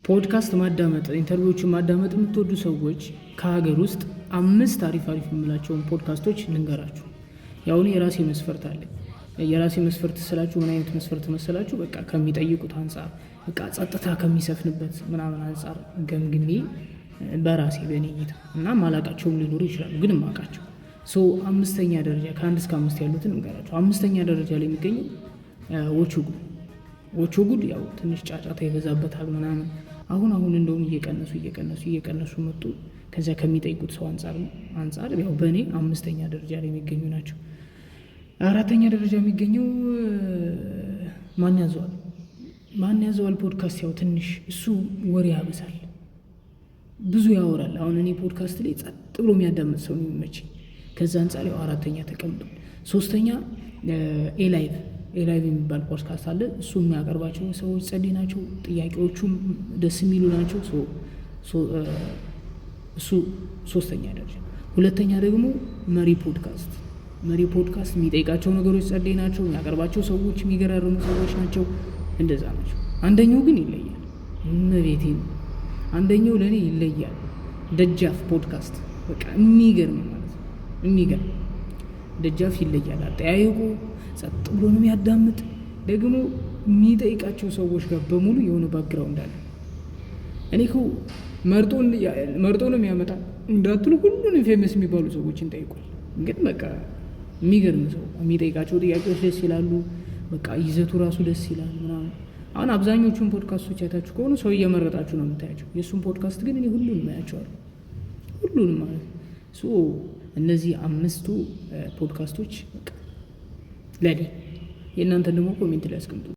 ፖድካስት ማዳመጥ፣ interview ዎችን ማዳመጥ የምትወዱ ሰዎች ከሀገር ውስጥ አምስት አሪፍ አሪፍ የምላቸውን ፖድካስቶች ልንገራችሁ። ያው እኔ የራሴ መስፈርት አለኝ። የራሴ መስፈርት ስላችሁ ምን አይነት መስፈርት መሰላችሁ? በቃ ከሚጠይቁት አንጻር፣ በቃ ጸጥታ ከሚሰፍንበት ምናምን አንጻር ገምግሜ በራሴ በእኔ እይታ እና ማላቃቸውም ሊኖሩ ይችላሉ፣ ግን ማቃቸው። So አምስተኛ ደረጃ፣ ከ1 እስከ 5 ያሉትን እንገራቸው። አምስተኛ ደረጃ ላይ የሚገኘው ወቾ ጉድ። ወቾ ጉድ ያው ትንሽ ጫጫታ ይበዛበታል ምናምን። አሁን አሁን እንደውም እየቀነሱ እየቀነሱ እየቀነሱ መጡ። ከዚያ ከሚጠይቁት ሰው አንጻር ያው በእኔ አምስተኛ ደረጃ ላይ የሚገኙ ናቸው። አራተኛ ደረጃ የሚገኘው ማን ያዘዋል። ማን ያዘዋል ፖድካስት ያው ትንሽ እሱ ወሬ ያበዛል፣ ብዙ ያወራል። አሁን እኔ ፖድካስት ላይ ጸጥ ብሎ የሚያዳምጥ ሰው ነው የሚመቸኝ። ከዛ አንጻር ያው አራተኛ ተቀምጧል። ሶስተኛ ኤላይቭ። ኤላይቭ የሚባል ፖድካስት አለ። እሱ የሚያቀርባቸው ሰዎች ጸዴ ናቸው። ጥያቄዎቹም ደስ የሚሉ ናቸው። እሱ ሶስተኛ ደረጃ። ሁለተኛ ደግሞ መሪ ፖድካስት። መሪ ፖድካስት የሚጠይቃቸው ነገሮች ጸዴ ናቸው። የሚያቀርባቸው ሰዎች የሚገራርሙ ሰዎች ናቸው። እንደዛ ናቸው። አንደኛው ግን ይለያል። እመቤቴ ነው። አንደኛው ለእኔ ይለያል። ደጃፍ ፖድካስት፣ በቃ የሚገርም ማለት ነው። የሚገርም፣ ደጃፍ ይለያል። አጠያየቁ ጸጥ ብሎ ነው የሚያዳምጥ። ደግሞ የሚጠይቃቸው ሰዎች ጋር በሙሉ የሆነ background አለ። እኔ እኮ መርጦ ነው የሚያመጣ እንዳትሉ ሁሉንም famous የሚባሉ ሰዎችን ጠይቋል። ግን በቃ የሚገርም ሰው፣ የሚጠይቃቸው ጥያቄዎች ደስ ይላሉ። በቃ ይዘቱ ራሱ ደስ ይላል ምናምን። አሁን አብዛኞቹን ፖድካስቶች አይታችሁ ከሆኑ ሰው እየመረጣችሁ ነው የምታያቸው። የእሱን ፖድካስት ግን እኔ ሁሉንም አያቸዋለሁ። ሁሉንም ማለት ነው። So እነዚህ አምስቱ ፖድካስቶች ለኔ፣ የእናንተን ደግሞ comment ላይ አስቀምጡ።